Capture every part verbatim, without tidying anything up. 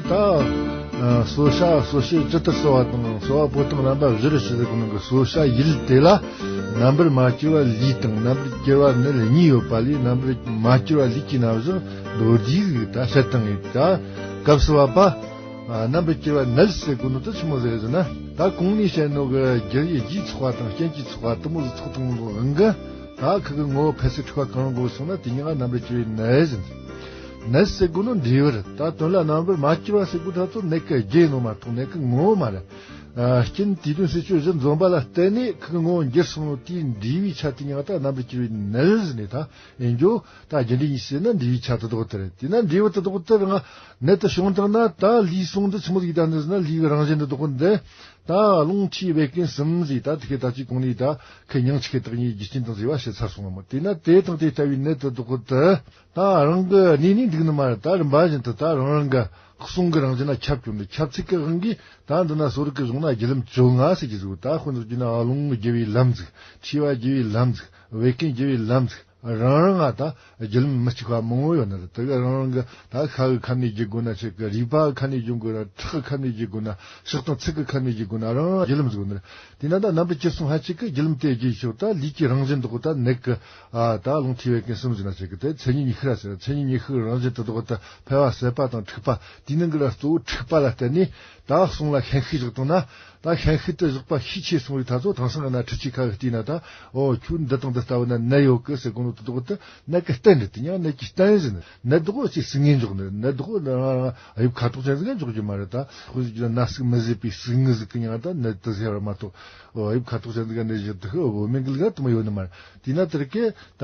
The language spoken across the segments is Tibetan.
ད་ཨ་གསོལ་བྱ་གསོལ་བྱེད་ཇི་ལྟར་གསོལ་བ་དང་། གསོལ་བ་པོ་ཏི་རྣམ་པ་བཞིར་ཞུ་ཟེར་གོ་ནོ་གི་གསོལ་བྱ་ཡི་རིགས་དེ་ལ། རྣམ་པར་མ་གྱུར་པ་ལུས་དང་རྣམ་པར་གྱུར་པ་ནད་གཉིས་ཡོད་པ་ལས། རྣམ་པར་མ་གྱུར་པ་ལུས་ཀྱི་རྣམ་གཞག་མདོར་བསྡུས་ཟིག་ད་བཤད་བཏང་ངེ། ད་སྐབས་སུ་བབ་པ། ཨ་རྣམ་པར་གྱུར་པ་ནད་ཟེར་གོ་ནོ་དེ་ཆི་མོ་ཟིག་ཟེར་ན། ད་གོང་ནས་བཤད་ནོ་གི་རྒྱུ་ཡི་རྗེས་ཚོགས་པ་དང་རྐྱེན་གྱིས་ཚོགས་པ་དེ་མོ་ཟིག་ཚོགས་བཏང་ནོ་དབང་གིས། ད་ཁི་གི་ངོ་བོ་ཕལ་སྲིད་འཁྲུག་པ་གང་རུང་གོ་སོང་ན། དེ་ཉིད་ལ་རྣམ་པར་གྱུར་པའི་ནད་ཟེར། ནད་ཟེར་གོ་ནོ་འབྲས་བུར། ད་དོན་ལ་རྣམ་པར་མ་གྱུར་པ་ཟེར་གོ་ད་ཚོ་ནད་ཀྱི་རྒྱུ་ཡིན་ནོ་མ་གཏོགས་ནད་ཀྱི་ངོ་བོ་མ་རེད། ཨ་རྐྱེན་དུས་གདོན་སྲིད་སྤྱོད་གཞི་འཛོམས་པ་ལ་བརྟེན་ནས་ཁི་གི་ངོ་བོ་འགྱུར་སོང་ནོ་དེའི་འབྲས་བུའི་ཆ་དེ་ཉིད་ལ་ད་རྣམ་པར་གྱུར་པའི་ནད་ཟེར་ནས། ད་ཡིན་རྒྱུ་ད་རྒྱུ་འབྲས་གཉིས་ཟེར་ན་འབྲས་བུའི་ཆ་དེ་དག་དེ་རེད། དེས་ན་འབྲས་བུ་དེ་དག་དེ་རང་ནད་དེ་བྱུང་བཏང་ན། ད་ལུས་ཟུངས་འདི་ཆི་མོ་ཟིག་ད་འདི་ཟེར་ན། ལུས་ཀྱི་རང་བཞིན་འདི་དག་འདི་ད་རླུང་མཁྲིས་བད་ཀན་གསུམ་ཟེར། ད་དེ་ཁེ་ད་ཅིག་གོང་ནས་ད་ཁེ་མྱིང་ཆི་ཁེ་བཏགས་ནས་རྒྱུ་རྐྱེན་དང་བཟོས་པ་བཤད་ཚར་སོང་ངམ། དེས་ན་དེ་དང་དེ་ལྟ་བུའི་ནད་དེ་དག་དེ་ད་རང་གི་གནས་ནས་འདུག་ནི་མ་རེད། ད་རིམ་པ་བཞིན་དུ་ད་རང་རང་གི་གསུང་གི་རང་བཞིན་ལ་ཁྱབ་བཅུག་ནས། ཁྱབ་ཚད་ཀྱི་དབང་གིས་ད་འདི་ན་གསོ་རིག་གི་གཞུང་ན་བརྒྱུད་ལམ་བཅོ་ལྔ་ཟེར་གྱི་ཟིག། ད་དཔེ་འཇོག་རྒྱུ་ན་རླུང་བརྒྱུ་བའི་ལམ་ཟིག། མཁྲིས་པ་བརྒྱུ་བའི་ལམ་ཟིག། བད་ཀན་བརྒྱུ་བའི་ལམ་ཟིག། རང་རང་ང་ད་བརྒྱུད་ལམ་མི་གཅིག་པ་མང་བོ་ཡོད་ནི་རེད། དེ་ག་རང་རང་གི་ད་ཤ་གི་ཁ་ནས་བརྒྱུད་དགོས་ན་ཆེ་གི། རུས་པ་གི་ཁ་ནས་བརྒྱུད་དགོས་ན། ཁྲག་གི་ཁ་ནས་བརྒྱུད་དགོས་ན། ཕྱག་དང་ཚིགས་གི་ཁ་ནས་བརྒྱུད་དགོས་ན། རང་རང་བརྒྱུད་ལམ་ཟིག་ཡོད་ནི་རེད། དེས་ན་ད་རྣམ་པར་གྱུར་སོང་ཧ་ཅིག་གི་བརྒྱུད་ལམ་དེ་བརྒྱུད་ཤོག། ད་ལུས་ཀྱི་རང་བཞིན་དག་ད་ནད་ཀྱི་ཨ་ད་རླུང་མཁྲིས་བད་ཀན་གསུམ་ཟེར་ན་ཆེ་གི། དེ་མཚན་ཉིད་ཉི་ཤུ་ར་ཟེར། མཚན་ཉིད་ཉི་ཤུ་རང་བཞིན་དེ་དག་ད་ཕལ་བ་ཟད་པ་དང་འཁྲུགས་པ་དེ་ནང་གི་ལ་གཙོ་བོ་འཁྲུགས་པ་ལ་བརྟེན་ནས། ད་གསུང་ལ་ཤན་ཤུགས་བཞག་བཏང་ན། ད་ཤན་ཤུགས་དེ་བཞག་པ་ཤས་ཆེ་སོང་བའི་ཐ་ཚོ། དེང་སང་ན་འཕྲུལ་ཆས་ཁ་གི་བལྟས་ན། ད་ཨོ་ཁྱོད་འདི་དང་འདི་ལྟ་བུ་ན་ནད་ཡོད་གི་ཟེར་གོ་ནོ་དེ་དག་དེ་ནད་ཀྱི་རྟེན་རེད། དེ་ཡང་ནད་ཀྱི་རྟེན་ཟེར་ནི། ནད་དེ་གོ་ཅིག་ཟུག་རྔུ་འཇོག་ནི། ནད་དེ་གོ་རང་རང་དབྱིབས་ཁ་དོག་ཅན་ཟིག་འཇོག་རྒྱུ་མ་རེད། ད་ཁོ་ཟིག་གི་ན་ཟུག་མི་བཟོད་པའི་ཟུག་རྔུ་ཟིག་གི་ཡང་ད་ནད་དེ་ཟེར་བ་མ་གཏོགས། ཨོ་དབྱིབས་ཁ་དོག་ཅན་ཟིག་ག་ནད་བཞག་དེ་ཧི་འོ་མིན་གི་ལ་དེ་མོ་ཡོད་ནི་མ་རེད། དེས་ན་དེར་གི་ད་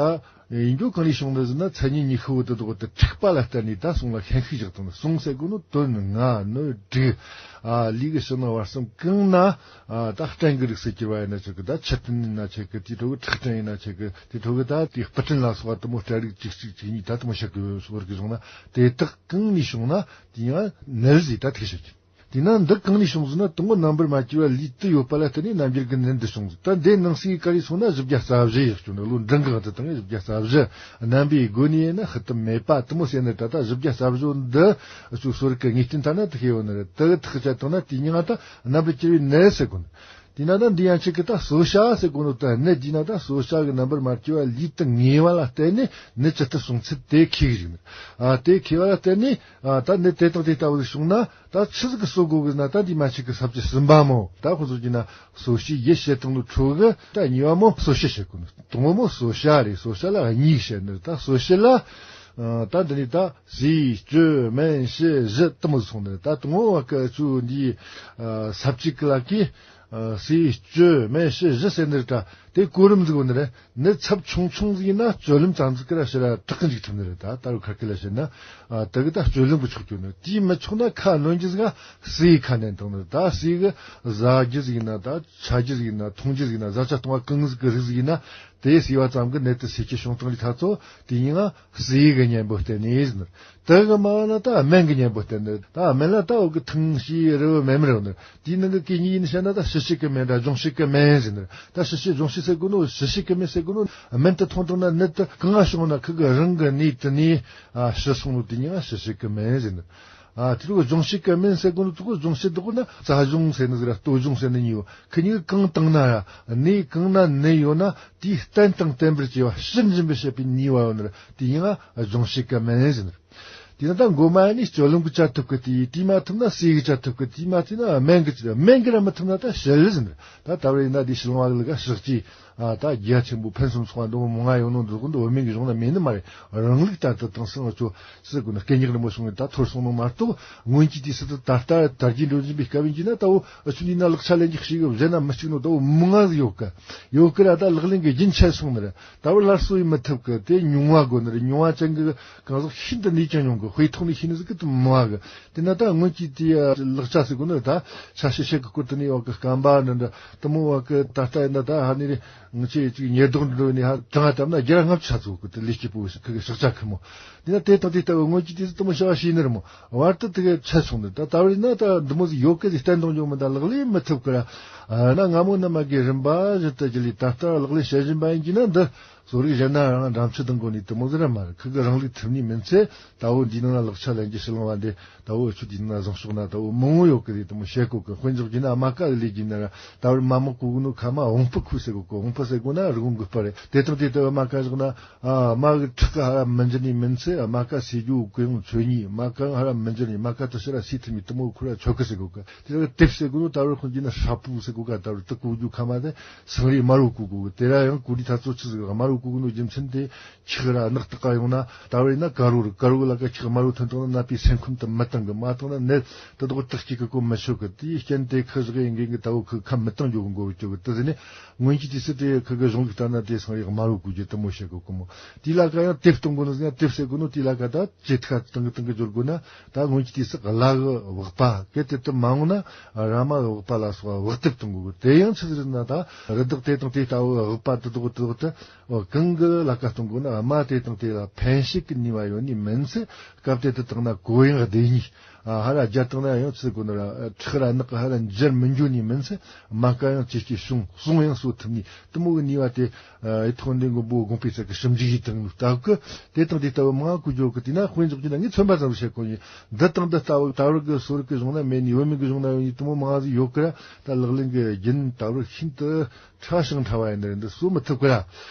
ཡིན་རྒྱུ་གང་ལས་བྱུང་ནི་ཟེར་ན། མཚན་ཉིད་ཉི་ཤུ་བོ་དེ་དག་དེ་འཁྲུགས་པ་ལ་བརྟེན་ནས་ད་གསུང་ལ་ཤན་ཤུགས་བཞག་བཏང་ནི། གསུང་ཟེར་གོ་ནོ་དོན་ལྔ་ནི་དྲུག། ཨ་ལུས་ཀྱི་ཕྱི་ནང་བར་གསུམ་གང་ན་ཨ་ད་སྐྲན་གྱི་རིགས་སུ་གྱུར་པ་ཡིན་ན་ཆོག་གི། ད་མཆུ་ཏོ་ཡིན་ན་ཆོག་གི། དེའི་ཕྲོ་གི་ཁྲག་སྐྲན་ཡིན་ན་ཆོག་གི། དེའི་ཕྲོ་གི་ད་དེའི་སྤུ་སྐྲན་ལ་སོགས་པ་དེ་མོ་སྐྲན་རིགས་གཅིག་གཅིག་གཅིག་གཉིས་ད་དེ་མོ་བཤད་གི་ཡོད། སོགས་རིགས་བྱུང་ན་དེ་དག་གང་ནས་བྱུང་ན་དེ་ཡང་ནད་ཟེར། ད་དེ་བཤད་ཀྱི། དེས་ན་འདི་གང་ནས་བྱུང་ཟེར་ན། དང་པོ་རྣམ་པར་མ་གྱུར་པ་ལུས་དེ་ཡོད་པ་ལ་བརྟེན་ནས་རྣམ་འགྱུར་གྱི་ནད་འདི་བྱུང་ཟིག། ད་འདི་ནང་གསེས་ག་རེ་སོང་ན། བཞི་བརྒྱ་རྩ་བཞི་ཡག་བྱུང་ནི། ལོ་འབྲིང་གི་དེ་དང་བཞི་བརྒྱ་རྩ་བཞི། རྣམ་པའི་སྒོ་ནས་ཡིན་ན་ཤུལ་དུ་མེད་པ་དེ་མོ་ཟེར་ནི། ད་ལྟ་བཞི་བརྒྱ་རྩ་བཞི་འདི་ཨ་ཅོ་གསོ་རིག་གི་ངེས་གཏན་ལྟར་ན་དེ་ཤེས་ཡོད་ནི་རེད། དེ་གི་ཐག་བཅད་བཏང་ན་དེ་ཉིད་ང་ད་རྣམ་པར་གྱུར་པའི་ནད་ཟེར་གོ་ནི། དེས་ན་ད་འདི་ཡང་ཆེ་གི་ད་གསོལ་བྱ་ཟེར་གོ་ནོ་ད་ནད་དེས་ན། ད་གསོལ་བྱ་གི་རྣམ་པར་མ་གྱུར་པ་ལུས་དེ་ངེས་པ་ལ་བརྟེན་ནས་ནད་ཇི་ལྟར་བྱུང་ཚུལ་དེ་མཁས་གི་ཞིག་ནི། ཨ་དེ་མཁས་པ་ལ་བརྟེན་ནས་ཨ་ད་ནད་དེ་དང་དེ་ལྟ་བུ་ཞིག་བྱུང་ན། ད་ཆི་ཟིག་གི་གསོ་དགོས་གི་ན། ད་འདི་མ་ཆིག་གི་ས་བཅད་གསུམ་པ་མོ། ད་ཁོ་ཚོ་གྱི་ན་གསོ་བྱེད་ཡེ་བྱེད་དང་ནི་ཁྲོ་གི། ད་གཉིས་པ་མོ་གསོ་བྱེད་བྱེད་གོ་ནི། དང་པོ་མོ་གསོ་བྱ་རེད། གསོ་བྱ་ལ་གཉིས་བཤད་ནི། ད་གསོ་བྱེད་ལ་ཨ་ད་འདི་ནི་ད་ཟས་སྤྱོད་སྨན་དཔྱད་བཞི་དེ་མོ་ཟིག་སོང་ནི་རེད། ད་དང་པོ་བ་གི་ཆུ་འདི་ཨ་ས་བཅད་གི་ལ་གི་ཨ་ཟས་སྤྱོད་སྨན་དཔྱད་བཞི་ཟེར་ནི་རེད། ད་དེ་གོ་རིམ་ཟིག་གོ་ནི་རེད། ནི་ཚབས་ཆུང་ཆུང་ཟིག་ཡིན་ན་སྤྱོད་ལམ་ཙམ་ཟིག་གི་ར་ཕྱིར་ར་དྲག་གི་འཇུག་ཐུབ་ནི་རེད། ད་ད་རུ་ཁ་སྐད་ལ་བཤད་ན་ཨ་དེ་གི་ད་སྤྱོད་ལམ་གི་ཆོག་རྒྱུ་ནི། དེས་མི་ཆོག་ན་ཁ་གནོན་རྒྱུ་ཟིག་ག་ཟས་ཁ་གནོན་བཏང་ནི་རེད། ད་ཟས་གི་ཟ་རྒྱུ་ཟིག་ཡིན་ན། ད་ཆ་རྒྱུ་ཟིག་ཡིན་ན། འཐུང་རྒྱུ་ཟིག་ཡིན་ན། བཟའ་བཅའ་བཏུང་བ་གང་ཟིག་གི་རིགས་ཟིག་ཡིན་ན། དེ་ཟོས་པ་ཙམ་གི་ནད་དེ་སེལ་རྒྱུ་བྱུང་བཏང་རྒྱུ་ད་ཚོ་དེ་ཡིན་ང་ཟས་གི་གཉེན་པོ་བསྟེན་ནས་ཟེར་ནི། དེ་གི་མ་བ་ན་ད་སྨན་གི་གཉེན་པོ་བསྟེན་ནི། ད་སྨན་ལ་ད་འོ་གི་ཐང་ཞི་རི་བོ་མེ་མི་རི་བོ་ནི། དེའི་ནང་གི་གི་གཉིས་ཡིན་བཤད་ན། ད་ཞི་བྱེད་གི་སྨན་དང་སྦྱོང་བྱེད་གི་སྨན་ཟེར་ནི། ད་ཞི་བྱེད་སྦྱོང་བྱེད་ཟེར་གོ་ནོ། ཞི་བྱེད་གི་སྨན་ཟེར་གོ་ནོ། སྨན་དེ་འཐུང་བཏང་ན་ནད་དེ་གང་ང་བྱུང་ན་ཁི་གི་རང་གི་ནད་དེ་ནས་ཨ་ཞི་སོང་ནོ་དེ་ཉིད་ང་ཞི་བྱེད་གི་སྨན་ཟེར་ནི། ཨ་དེ་རུ་སྦྱོང་བྱེད་གི་སྨན་ཟེར་གོ་ནོ་དེ་གོ། སྦྱོང་བྱེད་དེ་གོ་ན་རྩ་སྦྱོང་ཟེར་ནི་ཟིག་ར་ལྟོ་སྦྱོང་ཟེར་ནི་གཉིས་ཡོད། ཁི་གཉིས་གང་བཏང་ན་ར་ནད་གང་ན་ནད་ཡོད་ན། དེའི་བསྟེན་དང་བསྟེན་པར་བྱེད་པ་ཕྱིར་འབྱིན་པར་བྱེད་པའི་ནུས་པ་ཡོད་ནི་རེད། དེ་ཡིན་ང་སྦྱོང་བྱེད་ཀྱི་སྨན་ཟེར་ནི་རེད། དེས་ན་ད་མགོ་མ་ནས་སྤྱོད་ལམ་གྱི་བཅའ་ཐུབ་ཀྱི། དེ་དེས་མ་ཐུབ་ན་ཟས་ཀྱི་བཅའ་ཐུབ་ཀྱི། དེས་མ་ཐུབ་ན་སྨན་གྱི་བཅའ། སྨན་གྱི་ར་མི་ཐུབ་ན་ད་དཔྱད་ཟེར་ནི་རེད། ད་ད་བར་ཡིན་ན་དེ་ཕྱི་ལོང་བ་ལ་ག་ཕྱག་བཅས་ཨ་ད་རྒྱ་ཆེན་པོ་ཕུན་སུམ་ཚོགས་པ་འདི་མོ་མང་ང་ཡོད་ནོ་འདི་ཀུན་ཏུ་བོད་སྨན་གྱི་གཞུང་ན་མེད་ནི་མ་རེད། རང་ལུགས་ལྟར་དུ་དེང་སང་ང་ཚོ་སྲིད་གོ་ན་སྐད་ཉག་རིང་མོ་སོང་ནས་ད་འཐོར་སོང་ནོ་མ་གཏོགས། སྔོན་གྱི་དུས་སུ་ད་ད་ལྟ་དར་རྒྱས་འགྲོ་བཞིན་པའི་སྐབས་ཡིན་གྱི་ན། ད་འོ་ཆུ་འདི་ན་ལག་ཆ་ལེན་གྱི་ཤེས་གི་བཞེས་ན་མི་གཅིག་ནོ་ད་འོ་མང་ང་ཟིག་ཡོད་གི། ཡོད་གི་ར་ད་ལག་ལེན་གྱི་རྒྱུན་ཆད་སོང་ནི་རེད། ད་བར་སླར་གསོ་ཡེ་མི་ཐུབ་གི། དེ་མྱོང་བ་དགོས་ནི་རེད། མྱོང་བ་ཅན་གི་གང་ཟག་ཤིན་ཏུ་ནུས་ཀྱང་མྱོང་གི། དཔེ་ཐོག་ནས་ཤེས་ནི་ཟིག་གི་དུ་མང་བ་གི། དེ་ན་ད་སྔོན་གྱི་དེ་ལག་ཆ་ཟེར་གོ་ནི་ད་ཆ་ཤས་ཤིག་གི་སྐོར་དུ་ནི་བ་གི་སྐམ་པ་ནི་འདྲ་དུ་མོ་བ་གི། ད་ལྟ་ཡིན་ན་ད་ཧ་ནི་རེད། ང་ཆེ་ཅིག་ཉེར་བདག་འགྲོ་ནས་ཧ་གྲང་བཏབ་ན་རྒྱ་ར་ལྔ་བཅུ་ཆ་ཚུགས་གི། དེ་ལས་སྐྱིད་པོ་ཁི་གི་ཤག་ཆ་ཁི་མོ། དེ་ན་དེ་དང་དེ་ལྟ་བུ་སྔོན་གྱི་དུས་སུ་དུ་མོ་བྱ་བ་བྱས་ནི་རེད་མོ། བར་དུ་དེ་ག་ཆད་སོང་ནི། ད་ད་བར་ཡིན་ན་ད་འདི་མོ་ཟིག་ཡོད་གི་ཟིག་བསྟེན་གཏོང་རྒྱུ་མི་ད་ལག་ལེན་མི་ཐུབ་གི་ར། ཨ་ན་སྔ་མོ་ན་མ་གི་རིམ་པ་བཞིན་དུ་རྒྱུ་ལས་ད་ལྟ་ལག་ལེན་བྱེད་བཞིན་པ་ཡིན་གྱི་ན། འདི་ གསོ་རིག་གཞན་ན་རང་འགྲམ་ཆུ་དང་གོ་ནི་དེ་མོ་ཟེར་ར་མ་རེད། ཁུ་གི་རང་ལུགས་ཐུབ་ནི་མིན་ཚེ་ད་བོ་འདི་ནང་ལ་ལག་ཆ་ལེན་གྱི་ཕྱི་ལང་བ་འདི་ད་བོ་ཆུ་དེ་ནང་བཟང་ཕྱོགས་ན་ད་བོ་མང་བོ་ཡོད་གི་རེད། དེ་མོ་བཤད་གོ་གི། དཔེ་འཇོག་རྒྱུ་ན་རྨ་ཀ་ལས་རྒྱུ་ན་ར་ད་བར་མ་མོ་གོ་གི་ནོ་ཁ་མ་འོང་སྤུ་ཁུ་ཟེར་གོ་གི། འོང་སྤུ་ཟེར་གོ་ན་རི་གོང་གི་སྤུ་རེད། དེ་དང་དེ་ལྟ་བུ་རྨ་ཀ་བཞག་ན་ཨ་རྨ་གི་ཁྲག་ག་ཧ་ར་མི་འཇིར་ནི་མིན་ཚེ་རྨ་ཀ་སེ་རྒྱུ་གི་ཡོང་ཚོད་ཉིད། རྨ་ཀ་ཧ་ར་མི་འཇིར་ནི་རྨ་ཀ་དུ་ཕྱི་ར་སེ་ཐུ་མི་དེ་མོ་ཁུ་ར་ཆོད་གི་ཟེར་གོ་གི། དེ་ལ་དེབ་ཟེར་གོ་ནོ་ད་བར་ཁོང་གི་ན་ཧྲ་པུ་ཟེར་གོ་ག། ད་བར་དུ་གོ་རྒྱུ་ཁ་མ་དེ་སང་རི་དམར་བོ་གོ་གོ་གི། དེ་ར་ཡང་གོ་རི་ཐ་ཚོ་ཆི་ཟིག་དམར་བོ་གོ་གོ་ནོ་རྒྱུ་མཚན་དེ་ཁྱི་ར་ནག་ཏག་ག་ཡོང་ན་ད་བར་ཡིན་ན་དཀར་བོ་རེད། དཀར་བོ་ལ་ཀ་ཁྱི་དམར་བོ་ཐོན་བཏང་ན་ནད་པའི་སེམས་ཁམས་དུ་མི་བཏང་གི། མ་བཏང་ན་ནད་དུ་དོག་དག་སྐྱེ་གི་གོ་མི་ཆོད་གི། དེའི་རྐྱེན་དེ་ཁི་བཞག་ཡིན་གི་ད་བོ་ཁི་ཁ་མི་བཏང་རྒྱུ་གི་མགོ་བོ་ཅོ་གི། དེ་ཟིན་ནས་སྔོན་གྱི་དུས་སུ་དེ་ཁི་གི་གཞུང་གི་ལྟར་ན་དེ་སང་རི་དམར་བོ་གོ་རྒྱུ་དེ་མོ་བཤད་གོ་གི་མོ། དེ་ལ་ཀ་ཡང་དེབ་གཏོང་གོ་ནོ་ཟིན་ན་དེབ་ཟེར་གོ་ནོ་དེ་ལ་ཀ་ད་ཇེ་ཐ་དང་གི་དང་གི་འབྱོར་དགོས་ན། ད་སྔོན་གྱི་དུས་སུ་བླ་གི་པགས་པ་གལ་ཏེ་དུ་མ་འོངས་ན་ར་མ་གི་པགས་པ་ལ་སོགས་པ་པགས་ཐེབས་གཏོང་དགོས་གི། དེ་ཡང་ཆི་ཟིག་ན་ད་རི་དྭགས་དེ་དང་དེ་ལྟ་བུ་པགས་པ་དུ་དོག་དུ་དོག་དུ་འོ་གང་གི་ལ་ཀ་གཏོང་དགོས་ན་རྨ་དེ་དང་དེ་ལ་ཕན་བྱེད་ཀྱི་ནུས་པ་ཡོད་ནི་མིན་ཚེ་སྐབས་དེ་དུ་བཏང་ན་གོ་ཡང་བདེ་ཉིད། ཨ་ཧ་ར་རྒྱ་བཏང་ན་ཡང་ཚིག་གོ་ན་ར་ཁྲག་ར་ནག་ཧ་ར་འཇར་མི་འཇུ་ནི་མིན་ཚེ་རྨ་ཀ་ཡང་ཇེ་སྐྱེ་བྱུང་། གསུང་ཡང་གསོ་ཐུབ་ནི་དུ་མོ་གི་ནུས་པ་དེ། ཨེ་ཐོག་འདི་མགོན་པོ་དགོངས་པའི་ཚད་ཀྱི་ཞིབ་འཇུག་ཡིད་དང་ལྟ་སྐུ་དེ་དང་དེ་ལྟ་བུ་མང་བ་གོ་རྒྱུ་གི། དེས་ན་དཔེ་འཇོག་རྒྱུ་ན་ངས་མཚོན་པ་ཙམ་བཤད་གོ་ཡིན། འདི་དང་འདི་ལྟ་བུ་ད་བར་གི་གསོ་རིག་གི་གཞུང་ན་མེད་ནི། བོད་མི་གི་གཞུང་ན་ཡོད་ནི་དུ་མོ་མང་བ་ཟིག་ཡོད་ཀི་ར། ད་ལག་ལེན་གི་རྒྱུན་ད་བར་ཤིན་ཏུ་ཕྲ་ཞིང་ཕྲ་བ་ཡིན་ནི་རེད། འདི་གསོ་མི་ཐུབ་ཀི་ར།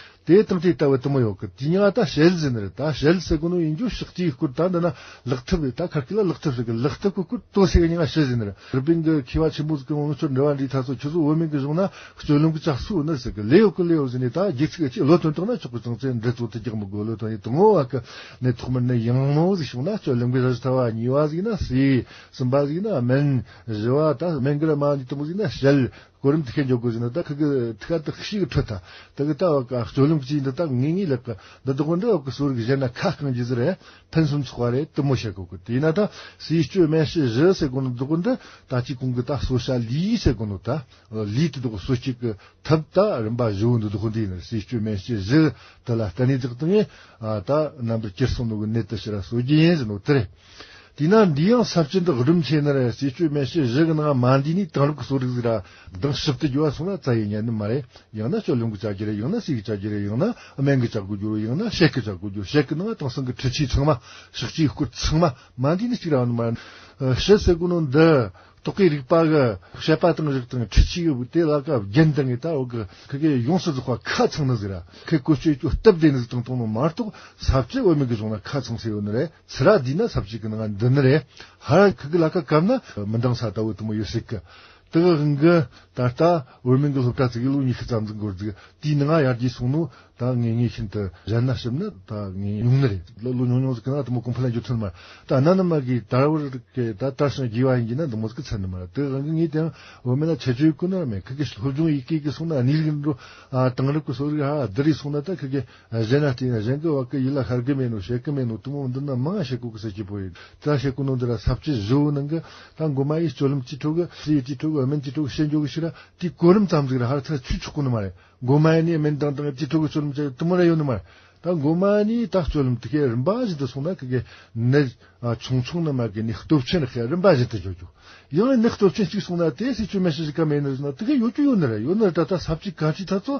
དེ་དང་དེ་ལྟ་བུ་དུ་མོ་ཡོད་ཀི། དེ་ཉག་ད་ཞལ་ཟེར་ནི་རེད། ད་ཞལ་ཟེར་གོ་ནོ་ཡིན་རྒྱུ་ཤག་ཅིག་སྐོར། ད་འདི་ན་ལག་ཐབས་རེད། ད་ཁར་ཀི་ལ་ལག་ཐབས་ཟེར་གི། ལག་ཐབས་གི་སྐོར་ཏོ་ཟེར་གི་ཉག་ཞལ་ཟེར་ནི་རེད། རི་པིན་གི་མཁས་པ་ཆེན་པོ་ཟིག་གི་ངོ་ཚོར་འདྲི་བ་འདྲི་ཐ་ཚོ་ཁྱོད་ཚོ་བོད་མི་གི་གཞུང་ན་སྤྱོད་ལམ་གི་ལྕགས་སུ་ནི་ཟེར་གི། ལེའོ་ཀི་ལེའོ་ཟེར་ནི། ད་རྗེས་ཚིག་གི་ལོ་ཐོན་བཏང་ན་ཆོག་གི། ཙང་ཙེ་འདྲི་ཚོ་དུ་རྒྱག་མི་དགོས། ལོ་ཐོན་ཡི་དུ་ངོ་བ་གི་ནི་ཐོག་མར་ནི་ཡང་མོ་ཟིག་བྱུང་ན་སྤྱོད་ལམ་གི་ར་ཐ་བ། གཉིས་པ་ཟིག་ན་ཟས། གསུམ་པ་ཟིག་ན་སྨན། བཞི་བ་ད་སྨན་གི་ར་མ་འདི་དུ་མོ་ཟིག་ན་ཞལ། གོ་རིམ་དུ་ཁེ་འཇོག་དགོས་ཟིན་ན་ད་ཁི་གི་ཐི་ཁ་དུ་ཤི་གི་ཁྲོད་ད་དི་གི་ད་བ་ཀ་སྤྱོད་ལམ་གི་ཅིག་འདི་ད་ངེས་ངེས་ལབ་ཀ། འདི་དུ་གོ་འདི་བ་ཀ་གསོ་རིག་གཞན་ན་ཁ་རྐང་གི་ཟི་རེ་ཕུན་སུམ་ཚོགས་པ་རེད། དུ་མོ་བཤད་གོ་གི། དེ་ན་ད་ཟས་སྤྱོད་སྨན་དཔྱད་བཞི་ཟེར་གོ་ནོ་འདི་གོ་འདི་ད་ཅི་གོང་གི་ད་གསོ་བྱ་ལུས་ཟེར་གོ་ནོ་ད་ལུས་དུ་དུ་གོ་གསོ་བྱེད་གི་ཐབས་ད་རིམ་པ་བཞི་བོ་འདི་དུ་གོ་འདི་ནི་ཟས་སྤྱོད་སྨན་དཔྱད་བཞི་དུ་ལ་བརྟེན་ནས་བརྩེགས་བཏང་ངེ་ད་རྣམ་པར་གྱུར་སོང་ནོ་གི་ནད་དུ་ཕྱིར་གསོ་རྒྱུ་ཡིན་ཟེར་ནོ་དེ་རེད། དེས་ན་འདི་ཡང་ས་བཅད་འདི་རིམ་ཆེ་ན་རེ། ཟས་སྤྱོད་སྨན་དཔྱད་བཞི་གི་ནང་མ་འདི་ནི་དེང་རབས་ཀྱི་གསོ་རིག་ཟིག་ར་མདང་ཞིབ་ཏུ་རྒྱུ་བ་སོང་ན་རྩ་ཡི་ཉན་ནི་མ་རེད། ཡང་ན་སྤྱོད་ལམ་གྱི་བྱ་རྒྱུ་རེད། ཡང་ན་ཟས་ཀྱི་བྱ་རྒྱུ་རེད། ཡང་ན་སྨན་གྱི་བྱ་དགོས་རྒྱུ་རེད། ཡང་ན་དཔྱད་ཀྱི་བྱ་དགོས་རྒྱུ། དཔྱད་ཀྱི་ནང་དེང་སང་གི་འཕྲུལ་ཆས་ཚང་མ་ཤག་ཅིག་སྐོར་ཚང་མ་མ་འདི་ནི་གཅིག་ར་བ་ནི་མ་རེད། ཨ་དཔྱད་ཟེར་གོ་ནོ་འདི་རྟོག་གེ་རིག་པ་གི་དཔྱད་པ་དང་རིག་དང་འཕྲུལ་ཆས་གི་དེ་ལ་ཀ་རྒྱན་དང་གི་ད་འོ་གི་ཁི་གི་ཡོངས་སུ་རྫོགས་པ་ཁ་ཚང་ནི་ཟིག་ར། ཁི་བཀོལ་སྤྱོད་ཀྱི་སྟབས་བདེ་ནི་ཟིག་དང་གཏོང་ནོ་མ་གཏོགས་ས་བཅད་བོད་མི་གི་གཞུང་ན་ཁ་ཚང་ཟེར་ཡོད་ནི་རེད། ཚུར་ར་འདི་ན་ས་བཅད་ཀྱི་ནང་འདི་ནི་རེད། ཧ་ར་ཁི་གི་ལ་ཀ་བཀབ་ན་མི་འདང་ས་ལྟ་བུ་དུ་མོ་ཡོད་སྲིད་གི། དེ་གི་དབང་གི་ད་ལྟ་བོད་མི་གི་སློབ་གྲྭ་ཚིག་གི་ལོ་ཉི་ཤུ་ཙམ་ཟིག་འགོར་ཟིག་དེའི་ནང་ཡར་རྒྱས་སོང་ནོ་ད་ངེས་ངེས་ཤིན་ཏུ་གཞན་ན་ཞིབ་ན་ད་ངེས་ཉུང་ནི་རེད། ལོ་ལོ་ཉུང་ཉུང་ཟིག་གི་ནང་དུ་མོ་གོང་འཕེལ་ལ་འགྱུར་ཐུབ་ནི་མ་རེད། ད་གནའ་ནི་མ་གི་དར་བར་གི་ད་དར་ཞིང་རྒྱས་པ་ཡིན་གྱི་ན་དུ་མོ་ཟིག་གི་ཚད་ནི་མ་རེད། དེ་གི་དབང་གི་ངས་དེའང་བོད་མི་ལ་ཆེ་ཆེ་གི་ན་མེད། ཁི་གི་སློབ་སྦྱོང་ཡི་གེ་གི་སོང་ན་གནས་ལུགས་འགྲོ་ཨ་དེང་རབས་གི་སོ་རིག་ཧ་བསྡུར་རེ་སོང་ན་ད་ཁི་གི་གཞན་ན་བལྟས་ན་གཞན་གི་བ་གི་ཡིད་ལ་ཤར་གི་མེད་ནོ་བཤད་གི་མེད་ནོ་དུ་མོ་འདི་ན་མང་ང་བཤད་གོ་གི་ས་སྐྱིད་པོ་ཡིན། ད་བཤད་གོ་ནོ་འདི་ར་ས་བཅད་བཞི་བོ་ནང་གི་ད་མགོ་མ་ཡི་སྤྱོད་ལམ་ཅི་ཁྲོ་གི་ཟས་ཅི་ཁྲོ་གི་སྨན་ཅི་ཁྲོ་གི་བཤད་འཇོག་གི་ཕྱིར་ར་དེ་གོ་རིམ་ཙམ་ཟིག་ར་ཧར་ཚ་ཆུ་ཆོག་གོ་ནི་མ་རེད། མགོ་མ་ཡི་ནི་སྨན་དང་དང་ཅི་ཁྲོ་གི་སྤྱོད་ལམ་ཅི་དུ་མོ་ར་ཡོད་ནི་མ་རེད། ད་མགོ་མ་ནི་ད་སྤྱོད་ལམ་དེ་གའི་རིམ་པ་བཞིན་དུ་སོང་ན་ཁི་གི་ནི་ཨ་ཆུང་ཆུང་ནི་མ་གི་ནི་སྟོབས་ཆེན་རེ་ཁའི་རིམ་པ་བཞིན་དུ་འཇོག་རྒྱུ། ཡང་ནི་སྟོབས་ཆེན་གཅིག་སོང་ན་དེ་སྲིད་ཆུ་མེ་ཤི་ཞིག་ག་མེད་ནི་ཟེར་ན་དེ་གའི་ཡོད་རྒྱུ་ཡོད་ནི་རེད། ཡོད་ནི་རེད། ད་ད་ས་བཅད་གང་ཅི་ད་ཚོ་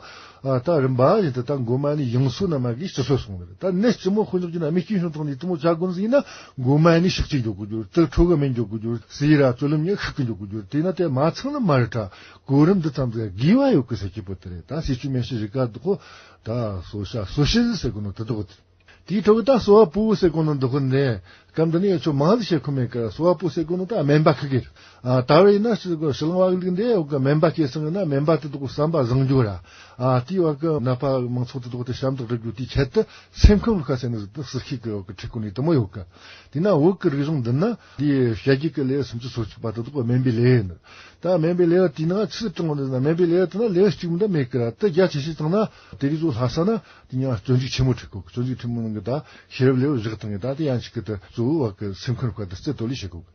ཨ་ད་རིམ་པ་བཞིན་དུ་ད་མགོ་མ་ནི་ཡང་སོ་ནི་མ་གི་སྤྱི་སོ་སོང་ནི་རེད། ད་ནི་སྤྱི་མོ་དཔེ་འཇོག་རྒྱུ་ན་མི་སྐྱིད་ཤོང་དང་ནི་དུ་མོ་བྱ་དགོན་ཟིག་ཡིན་ན་མགོ་མ་ནི་ཤག་ཅིག་འཇོག་དགོས་རྒྱུ། དེ་ཁྲོ་གི་སྨན་འཇོག་དགོས་རྒྱུ། ཟས་ར་སྤྱོད་ལམ་ནི་ཤུགས་ཀྱི་འཇོག་དགོས་རྒྱུ། དེ་ན་དེ་མ་ཚང་ནི་མ་རེད། ད་གོ་རིམ་འདི་ཙམ་ཟིག་དགོས་པ་ཡོད་གི་ས་སྐྱིད་པོ་དེ་རེད། ད་སྲིད་ཆུ་མེ་ཤི་ཞིག་ག་འདུག་གོ་ད་གསོ་བྱ་གསོ་བྱེད་ཟེར་གོ་ནོ་དེ་དག་དེ། དེའི་ཐོག་གི་ད་གསོ་བ་པོ་ཟེར་གོ་ནོ་འདི་ཁོ་ནས་སྐབས་འདི་ནས་ཡོད་ཆོག་མང་ཟིག་བཤད་ཁོ་མེད་ཀི། གསོ་བ་པོ་ཟེར་གོ་ནོ་ད་སྨན་པ་ཁི་གེ་རེད། ཨ་ད་བར་ཡིན་ན་ཞི་གོ་ཞི་ལང་བ་གི་ལུགས་འདི་འོག་གི་སྨན་པ་སྐྱེས་སོང་ཡིན་ན་སྨན་པ་དེ་དག་གི་བསམ་པ་བཟང་རྒྱུ་ར། ཨ་དེའི་བར་གི་ནད་པ་མང་ཚོགས་དེ་དག་དེ་ཞབས་འདེགས་སྒྲུབ་རྒྱུ་དེའི་ཆེད་དུ་སེམས་ཁམས་རུ་ཁ་ཟེར་ནི་ཟིག་ཏུ་ཟུར་ཤེས་གི་འོག་གི་ཁྲིད་གོ་ནི་དེ་མོ་ཡོད་ཀི། དེས་ན་བོད་ཀྱི་རིག་གཞུང་འདི་ན་འདིའི་བཤད་རྒྱུད་ཀྱི་ལེའུ་སུམ་ཅུ་སོ་གཅིག་པ་དེ་དག་སྨན་པའི་ལེའུ་ཡིན། ད་སྨན་པའི་ལེའུ་དེའི་ནང་ཆི་ཟིག་དྲངས་པ་འདི་ན་སྨན་པའི་ལེའུ་དེ་ན་ལེའུ་གཅིག་མིན་ད་མེད་ཀི་ར། དེ་རྒྱ་ཆེ་ཤོས་དྲངས་ན་དེ་རིགས་ཚོ་ལྷ་ས་ན་དེ་ཉག་སྤྱོད་འཇུག་ཆེན་མོ་ཁྲིད་གོ་གི། སྤྱོད་འཇུག་ཆེན་མོ་ནང་གི་ད་ཤེས་རབ་ལེའུ་བཞག་དང་གི་ད་དེ་ཡང་ཅིག་གི་ད་གཙོ་བོ་བ་གི་སེམས་ཁམས་སྐོར་དུ་རྩེ་གཏོད་ལས་བྱེད་གོ་གི།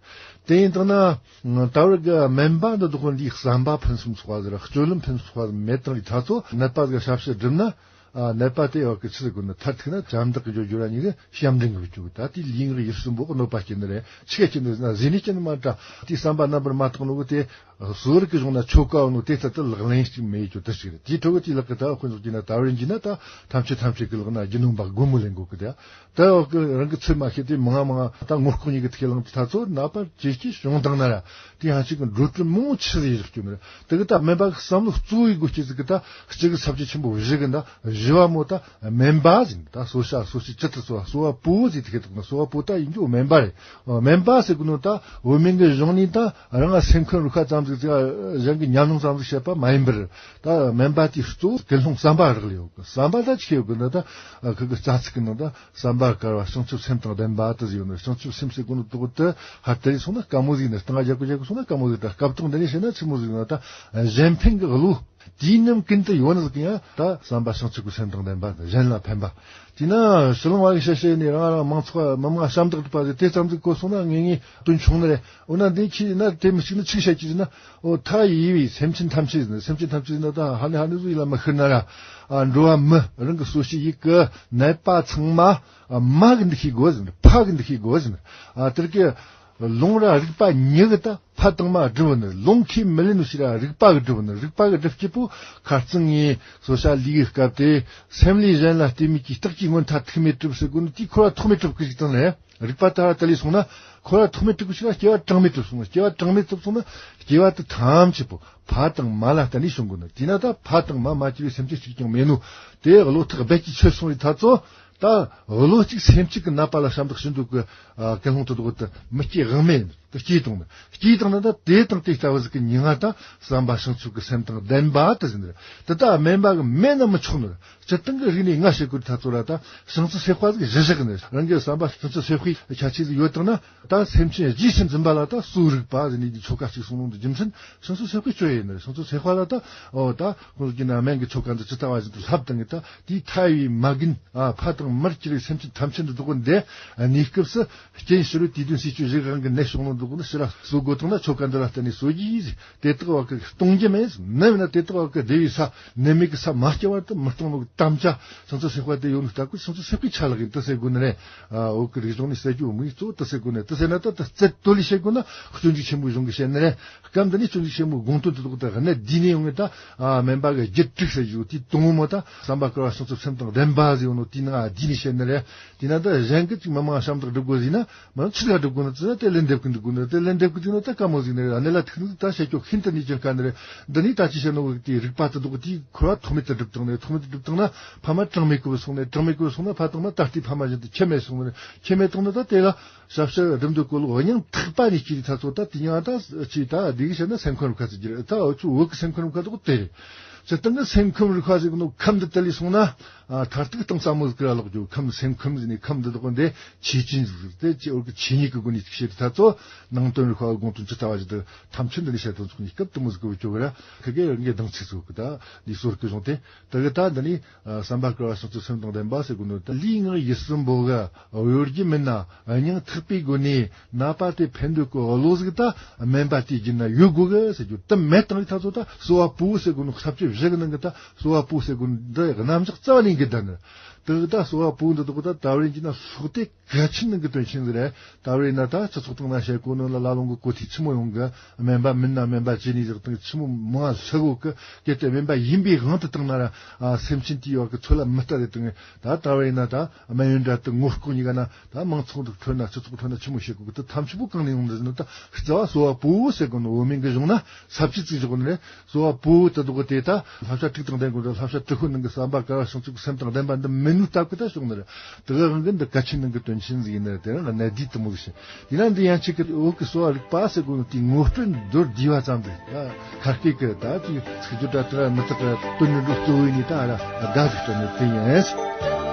དེ་ཡིན་དང་ན་ད་བར་གི་སྨན་པ་འདི་དག་འདིའི་བསམ་པ་ཕུན་སུམ་ཚོགས་པ་ཟེར་སྤྱོད་ལམ་ཕུན་སུམ་ཚོགས་པ་མེད་དང་གི་ད་ཚོ་ནད་པ་གི་ཞབས་ཕྱི་སྒྲུབ་ན། ནད་པ་དེ་ཡོད་གི་ཆི་ཟིག་གོ་ནི་མཐར་ཐུག་ན་བྱམས་བདག་གི་ཇོ་ཇོ་ར་གཉིས་ཀྱི་ཞབས་འདྲེན་གི་བཅུག་ད་དེ་ལུས་ངག་ཡིད་གསུམ་པོ་གནོད་པ་སྐྱེལ་ནི་རེད། ཆི་ག་སྐྱེལ་ནི་རེད་ཟེར་ན་ཟས་ནས་སྐྱེལ་ནི་མ་འདྲ། དེ་བསམ་པ་རྣམ་པར་མ་དག་ནོ་གི་དེ་གསོ་རིག་གི་གཞུང་ན་ཆོ་ག་ནོ་དེ་ལྟར་དུ་ལག་ལེན་ཞིག་མེད་ཅོ་དེ་ཞིག་རེད། དེའི་ཁྲོད་གི་དེ་ལག་གི་ད་དཔེ་འཇོག་གྱིན་ན་ད་བར་འཇིན་ན་ད་ཐམས་ཅད་ཐམས་ཅད་ཀྱི་ལག་ན་རྒྱུ་ནོམ་པ་སྒོར་མོ་ལེན་དགོས་གི་དེ། ད་འོག་གི་རང་གི་ཚོད་མ་ཤེས་དུས་མང་ང་མང་ང་ད་ངོ་ལྐོག་གཉིས་ཀྱི་ཐིག་ལང་དུ་ད་ཚོད་ན་པར་ཇེ་སྐྱེ་བྱུང་དང་ན་ར། དེ་ཧ་ཅིག་གི་འགྲོ་གྲོན་མང་ཆེ་རེ་བཞག་རྒྱུ་ནི་རེད། དེ་གི་ད་སྨན་པ་གི་བསམ་བློ་གཙོ་བོའི་སྒོ་སྐྱེས་ཟིག་གི་ད་གཅིག་གི་ས་བཅད་ཆེན་པོ་བཞི་གི་ད་བཞི་བ་མོ་ད་སྨན་པ་ཟིན་ད་གསོ་བྱ་གསོ་བྱེད་ཅི་ལྟར་གསོ་བ་གསོ་བ་པོ་ཟིག་དེ་གི་ད་གསོ་བ་པོ་ད་ཡིན་རྒྱུ་སྨན་པ་རེད། སྨན་པ་ཟེར་གི་ནོ་ད་འོ་སྨན་གི་གཞུང་ནས་ད་རང་ང་སེམས་ཁམས་རིག་པ་ཙམ་ཟིག་ཟིག་གཞན་གི་ཉམས་མྱོང་ཙམ་ཟིག་བཤད་པ་མ་ཡིན་པར། ད་སྨན་པ་དེའི་གཙོ་བོ་ཀུན་སློང་བསམ་པ་རག་ལས་ཡོད་གི། བསམ་པ་ད་ཆི་ཡོད་གི་ན་ད་ཁུ་གི་རྩ་ཚིག་གི་ནང་ད་བསམ་པ་དཀར་བ་བྱང་ཆུབ་སེམས་དང་ལྡན་པ་དེ་ཟིག་ཡོད་ནི། བྱང་ཆུབ་སེམས་ཟེར་གོ་ནི་དོག་ཏུ་ཧར་དེ་སོང་ན་དཀའ་མོ་ཟིག་ནི། སྟངས་རྒྱག་གི་རྒྱག་གི་སོང་ན་དཀའ་མོ་ཟིག་ད་སྐབས་ཐོག་འདི་ནས་བཤད་ན་ཆི་མོ་ཟིག་ན་ད་གཞན་ཕན་གི་བློ་དེའི་ནམ་ཀུན་ཏུ་ཡོད་ནི་ཟིག་ཡང་ད་བསམ་པ་བྱང་ཆུབ་ཀྱི་སེམས་དང་ལྡན་པ་གཞན་ལ་ཕན་པ། དེས་ན་ཕྱི་ལོང་བ་གི་བཤད་བཤད་ནས་རང་རང་མང་ཚོགས་མི་མང་ཞབས་འདེགས་སྒྲུབ་པ་ཟིག་དེ་ཙམ་ཟིག་གོ་སོང་ན་ངེས་ངེས་དོན་ཆུང་ནི་རེད། འོ་ན་འདི་ཁྱེད་ན་དེ་མི་གཅིག་ནི་ཆི་བཤད་ཀྱི་ཟིན་ན། འོ་ཐ་ཡི་བའི་སེམས་ཅན་ཐམས་ཅད་ཟིན། སེམས་ཅན་ཐམས་ཅད་ཟིན་ན་ད་ཧ་ནི་ཧ་ནི་ཟུ་ཡི་ལ་མི་ཤི་ན་ར། ཨ་འགྲོ་བ་མི་རང་གི་གསོ་བྱེད་ཡིད་ཀྱི་ནད་པ་ཚང་མ་མ་གི་འདུ་ཤེས་དགོས་ཟིན། ཕ་གི་འདུ་ཤེས་དགོས་ཟིན། ཨ་དེར་གི་ལུང་ར་རིག་པ་ཉིད་གི་ད་ཕ་དང་མ་སྒྲུབ་ནི། ལུང་ཁས་མི་ལེན་ནོ་ཞིག་ར་རིག་པ་གི་སྒྲུབ་ནི། རིག་པ་གི་སྒྲུབ་སྐྱེས་པོ་ཁ་རྩང་ངའི་གསོ་བྱ་ལུས་གི་སྐབས་དེ་སེམས་ལས་གཞན་ལ་ལྟོས་མེད་ཀྱི་རྟགས་ཀྱི་མངོན་མཐའ་ཐུག་མེད་གྲུབ་ཟེར་གོ་ནི་དེ་འཁོར་བ་ཐོགས་མེད་གྲུབ་ཀྱི་ཞིག་དང་ལས། རིག་པ་ལྟར་དུ་ལས་སོང་ན་འཁོར་བ་ཐོགས་མེད་གྲུབ་ཀྱི་ཞིག་ལ་སྐྱེ་བ་གྲངས་མེད་གྲུབ་སོང་ན། སྐྱེ་བ་གྲངས་མེད་གྲུབ་སོང་ན་སྐྱེ་བ་དེ་ཐམས་ཅད་པོ་ཕ་དང་མ་ལ་བརྟེན་ནས་བྱུང་དགོས་ནི། དེས་ན་ད་ཕ་དང་མ་མ་སྐྱེས་པའི་སེམས་ཅན་གཅིག་ཀྱང་མེད་ནོ། དེ་བློ་ཐག་རྦད་ཀྱིས་ཆོད་སོང་བའི་ཐ་ཚོ། ད་བློ་གཅིག་སེམས་གཅིག་གི་ནད་པ་ལ་ཞབས་འདེགས་ཞུ་འདུག་གི། ཀུན་སློང་དུ་འདུག་ཏུ་མི་སྐྱེ་དབང་མེད་དུ་སྐྱེས་བཏང་ནི། སྐྱེས་བཏང་ན་ད་དེ་དང་དེ་ལྟ་བུ་ཟིག་གི་མྱིང་ང་ད་བསམ་པ་བྱང་ཆུབ་ཀྱི་སེམས་དང་ལྡན་པ་དེ་ཟིན་རེད། དེ་ད་སྨན་པ་གི་མེད་ན་མི་ཆོག་ནི་རེད། སྤྱིར་བཏང་གི་རིག་གནས་ང་ཞིག་གི་ཐ་ཚོ་ར་ད་བྱང་ཆུབ་སེམས་དཔའ་ཟིག་གཞི་བཞག་ནི་རང་གི་བསམ་པ་བྱང་ཆུབ་སེམས་དཔའི་ཁྱད་ཆོས་ཟིག་ཡོད་དང་ན། ད་སེམས་ཅན་རྗེས་སུ་འཛིན་པ་ལ་ད་གསོ་རིག་པ་ཟེར་ནས་ཆོ་ག་གཅིག་གསུངས་ནོ་འདི་རྒྱུ་མཚན་བྱང་ཆུབ་སེམས་དཔའི་སྤྱོད་ཡིན་ནི་རེད། བྱང་ཆུབ་སེམས་དཔའ་ལ་ད་འོ་ད་ཁོང་ཚོ་གི་ན་སྨན་གི་ཆོ་ག་འདི་ཇི་ལྟ་བ་བཞིན་དུ་ལྷབ་བཏང་གི། ད་དེའི་ཐ་ཡི་མ་རྒན་ཨ་ཕ་དང་མར་གྱུར་བའི་སེམས་ཅན་ཐམས་ཅད་འདི་རྫོགས་འདི་གནས་སྐབས་སུ་རྐྱེན་ཕྱི་རོལ་དུས་གདོན་སྲིད་ཆོས་བཞི་གི་དབང་གིས་ནད་བྱུང་ནོ་འདི་ཀུན་ཕྱི་ར་གསོ་དགོས་དང་ན་ཆོ་ག་འདི་ལ་བརྟེན་ནས་གསོ་རྒྱུ་ཡིན། དེ་དག་བ་གི་གཏོང་རྒྱུ་མེད། ནད་མེད་ན་དེ་དག་བ་གི་བདེ་བའི་ས་ནད་མེད་གི་ས་མ་སྐྱེ་བར་དུ་མི་གཏོང་ནོ་གི་དམ་བཅའ་བྱང་ཆུབ་སེམས་དཔའ་དེ་ཡོད་ནི་ལྟ་བུ་བྱང་ཆུབ་སེམས་དཔའི་ཆ་ལག་ཡིན་དུ་ཟེར་དགོས་ནི་རེད། ཨ་འོག་གི་རིག་གཞུང་ནས་ཟེར་རྒྱུ་མི་གཙོ་བོ་དུ་ཟེར་དགོས་ནི་དུ་ཟེར་ན་ད་དུ་རྩལ་དོ་ལི་བཤད་དགོས་ན་སྤྱོད་འཇུག་ཆེན་མོའི་གཞུང་གི་བཤད་ནི་རེད། སྐབས་འདི་ནས་སྤྱོད་འཇུག་ཆེན་མོའི་དགོངས་དོན་དུ་དག་ད་གནད་འདི་ནས་ཡོང་ངེ་ད། ཨ་སྨན་པ་གི་རྒྱུད་དྲུག་ཟེར་རྒྱུ་དེའི་དང་པོ་མོ་ད་བསམ་པ་དཀར་བ་བྱང་ཆུབ་སེམས་དང་ལྡན་པ་ཟེར་ཡོད་ནོ་དེའི་ནང་ཨ་འདི་ནས་བཤད་ནི་རེད། དེས་ན་ད་གཞན་གི་ཅིག་མི་མང་ཞབས་འདེགས་སྒྲུབ་དགོས་ཟེར་ན། མ་ཆི་ག་སྒྲུབ་དགོས་ན་ཙི་ན་དེ་ལན་འདེབས་ཀྱི་འདུག་དགོས་ན་དེ་ལན་འདེབས་ཀྱི་འདུག་ན་ད་དཀའ་མོ་ཟིག་ནི་རེད། གནད་ལ་ཐུག་ནི་ད་བཤད་ཀྱོག་ཤིན་ཏུ་ནས་ཀྱང་དཀའ་ནི་རེད། འདི་ནི་ད་ཅི་བཤད་ནོ་གི་དེ་རིག་པ་དུ་འདུག་དེའི་འཁོར་བ་ཐོགས་མེད་དུ་སྒྲུབ་བཏང་ནས་ཐོགས་མེད་དུ་སྒྲུབ་བཏང་ན་ཕ་མ་གྲངས་མེད་ཀུན་སོང་ནས་གྲངས་མེད་ཀུན་སོང་ན་ཕ་དང་མ་ད་ལྟའི་ཕ་མ་བཞིན་དུ་ཁྱད་མེད་སོང་ནས་ཁྱད་མེད་བཏང་ན་ད་དེ་ལ་ཞབས་ཕྱི་སྒྲུབ་འདོད་གོ་ལོག་སྙིང་ཐག་པ་ནས་སྐྱེས་ཐ་ཚོ་ད་དེ་ཡང་ད་ཅི་ད་འདི་གི་བཤད་ན་སེམས་ཁམས་རིག་པ་ཟེར་རྒྱུ་རེད། ད་འུ་ཚོ་བོད་ཀྱི་སེམས་ཁམས་རིག་པ་དག་དེ་རེད། སྤྱིར་བཏང་གི་སེམས་ཁམས་རིག་པ་ཟེར་གི་ནོ་ཁམས་འདི་དེ་ལས་སོང་ན། ཨ་མཐར་ཐུག་གཏིང་ཟབ་མོ་ཟིག་གི་ར་ལོག་རྒྱུ་ཁམས་སེམས་ཁམས་ཟེར་ནས་ཁམས་འདི་དག་འདི་ཆེ་ཆུང་ཟིག་ཟིག་དེ་ཅི་འོར་གི་ཆོས་ཉིད་ཀྱི་སྒོ་ནས་ཅིག་བཤད་དེ་ཐ་ཚོ་ནང་དོན་རིག་པ་དགོངས་དོན་ཇི་ལྟ་བ་ཞིག་ཏུ་ཐམས་ཅད་འདི་ནས་བཤད་དོན་ཚོགས་ནས་སྐབས་དུ་མོ་ཟིག་གི་བུ་ཅོ་གི་ར་ཁི་གེ་རང་གི་གདངས་ཚིག་ཚོགས་གི་ད་འདི་གསོར་གི་གཞུང་དེ་དེ་གི་ད་འདི་ནས་བསམ་པ་དཀར་བ་བྱང་ཆུབ་སེམས་དང་ལྡན་པ་ཟེར་གོ་ནོ་ད་ལུས་ངག་ཡིད་གསུམ་པོ་གི་གཡོ་སྒྱུ་མིན་ན་སྙིང་ཐག་པའི་སྒོ་ནས། ནད་པ་དེ་ཕན་འདོད་ཀྱི་བློ་ཟིག་ད་སྨན་པ་དེའི་རྒྱུད་ན་ཡོད་དགོས་གི་ཟེར་རྒྱུ་དེ་མེད་དང་ལས་ཐ་ཚོ་ད་གསོ་བ་པོ་ཟེར་དགོས་ནོ་ས་བཅད་བཞི་གི་ནང་གི་ད་གསོ་བ་པོ་ཟེར་དགོས་འདི་རྣམ་གཞག་རྩ་བ་ནས་འགལ་ད་ནི། དེ་གི་ད་གསོ་བ་པོ་འདི་དག་ད་ད་བར་གྱི་ན་སོགས་དེ་གལ་ཆེན་ནང་གི་དོན་ཆེན་ཟིག་རེད། ད་བར་ན་ད་སྤྱི་ཚོགས་སྟེང་ན་བཤད་གོ་ནོ་ལ་ལ་ལུང་གི་གོ་ཐོས་ཆི་མོ་ཡོང་གི། སྨན་པ་མིན་ན་སྨན་པ་ཅི་ནས་ཟིག་དང་ཆི་མོ་མང་ང་ལྷུ་གོ་གི། གལ་ཏེ་སྨན་པ་ཡིན་པའི་དབང་དུ་བཏང་ན་ར་སེམས་ཅན་དེའི་བར་གི་ཚོད་ལ་མི་ལྟ་རེ་དང་ད་ད་བར་ན་ད་སྨན་ཡོན་འདྲ་དུ་ངོ་ལྐོག་གཉིས་ཀ་ན། ད་མང་ཚོགས་འདུ་ཁྲོད་ན་སྤྱི་ཚོགས་ཁྲོད་ན་ཆི་མོ་བཤད་དགོས་གི། དེ་ཐམས་ཅད་པོ་གང་ནས་ཡོང་འདི་ཟེར་ན་ད་རྩ་བ་གསོ་བ་པོ་ཟེར་གོ་ནོ་འོ་མིན་གི་གཞུང་ན་ས་བཅད་ཅིག་བཞག་ནི་རེད། གསོ་བ་པོ་དེ་དག་དེ་ད་བསླབ་བྱ་དྲུག་དང་ལྡན་དགོས་རེད། བསླབ་བྱ་དྲུག་པོ་ནང་གི་བསམ་པ་དཀར་བ་བྱང་ཆུབ་ཀྱི་སེམས་དང་ལྡན་པ་འདི་མིན་ནུས་སྟབས་ཀྱི་ད་ཕྱོགས་ནི་རེད། དེ་ག་གང་གི་འདི་གལ་ཆེན་ནང་གི་དོན་ཆེན་ཟིག་ཡིན་ནི་རེད། དེ་རིང་ང་གནད་བསྡུས་དུ་མོ་ཟིག་བྱས། དེ་ན་འདི་ཡན་ཆད་ཀྱི་བོད་ཀྱི་གསོ་བ་རིག་པ་ཟེར་གོ་ནོ་དེའི་ངོ་སྤྲོད་མདོར་བསྡུས་པ་ཙམ་རེད། ད་ཁ་སྐད་ཀྱི་ད་ཅིག་ཚིག་སྦྱོར་འདྲ་དེ་ར་མི་དག་གི་དོན་ནི་འགྲོ་གཙོ་བོའི་ནི་ད་ར་དགའ་ཟིག་སྤྲད་ནི་དེ་ཡིན།